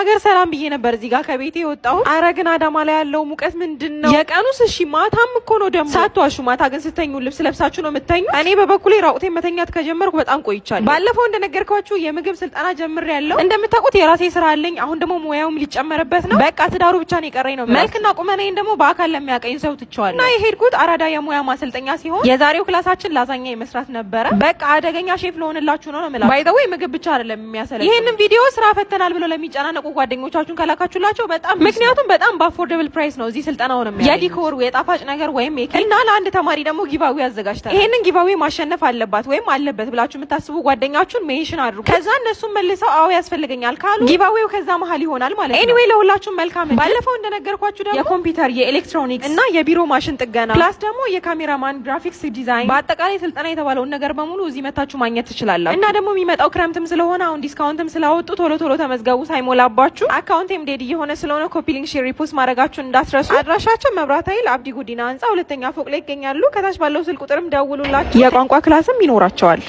ለሀገር ሰላም ብዬ ነበር እዚህ ጋር ከቤቴ የወጣሁት። አረ ግን አዳማ ላይ ያለው ሙቀት ምንድን ነው? የቀኑስ እሺ፣ ማታም እኮ ነው ደግሞ። ሳትዋሹ ማታ ግን ስተኙ ልብስ ለብሳችሁ ነው የምተኙ? እኔ በበኩሌ ራቁቴን መተኛት ከጀመርኩ በጣም ቆይቻለሁ። ባለፈው እንደነገርኳችሁ የምግብ ስልጠና ጀምሬያለሁ። እንደምታውቁት የራሴ ስራ አለኝ። አሁን ደግሞ ሙያውም ሊጨመርበት ነው። በቃ ትዳሩ ብቻ ነው የቀረኝ ነው። መልክና ቁመናዬን ደግሞ በአካል ለሚያቀኝ ሰው ትቼዋለሁ። እና የሄድኩት አራዳ የሙያ ማሰልጠኛ ሲሆን የዛሬው ክላሳችን ላዛኛ የመስራት ነበረ። በቃ አደገኛ ሼፍ ለሆንላችሁ ነው ነው የምላችሁ። By the way፣ ምግብ ብቻ አይደለም የሚያሰለጥነው። ይሄንን ቪዲዮ ስራ ፈተናል ብሎ ለሚጨናነቁ ጓደኞቻችሁን ከላካችሁላቸው በጣም፣ ምክንያቱም በጣም በ affordable price ነው እዚህ ስልጠናውን የሚያገኙት። የ decor፣ የጣፋጭ ነገር ወይም የኬክ እና ለአንድ ተማሪ ደግሞ giveaway አዘጋጅተናል። ይሄንን giveaway ማሸነፍ አለባት ወይም አለበት ብላችሁ የምታስቡ ጓደኛችሁን mention አድርጉ። ከዛ እነሱም መልሰው አዎ ያስፈልገኛል ካሉ giveaway ው ከዛ መሀል ይሆናል ማለት ነው። Anyway፣ ለሁላችሁም መልካም። ባለፈው እንደነገርኳችሁ ደግሞ የኮምፒውተር፣ የኤሌክትሮኒክስ እና የቢሮ ማሽን ጥገና plus ደግሞ የ cameraman፣ graphics design፣ በአጠቃላይ ስልጠና የተባለውን ነገር በሙሉ እዚህ መታችሁ ማግኘት ትችላላችሁ። እና ደግሞ የሚመጣው ክረምትም ስለሆነ አሁን discount ም ስላወጡ ቶሎ ቶሎ ተመዝገቡ ሳይሞላባችሁ። Account ኤም dead እየሆነ ስለሆነ copy link፣ share፣ repost ማድረጋችሁን እንዳትረሱ። አድራሻቸው መብራት ኃይል አብዲ ጉዲና ህንጻ ሁለተኛ ፎቅ ላይ ይገኛሉ። ከታች ባለው ስልክ ቁጥርም ደውሉላቸው። የቋንቋ class ም ይኖራቸዋል።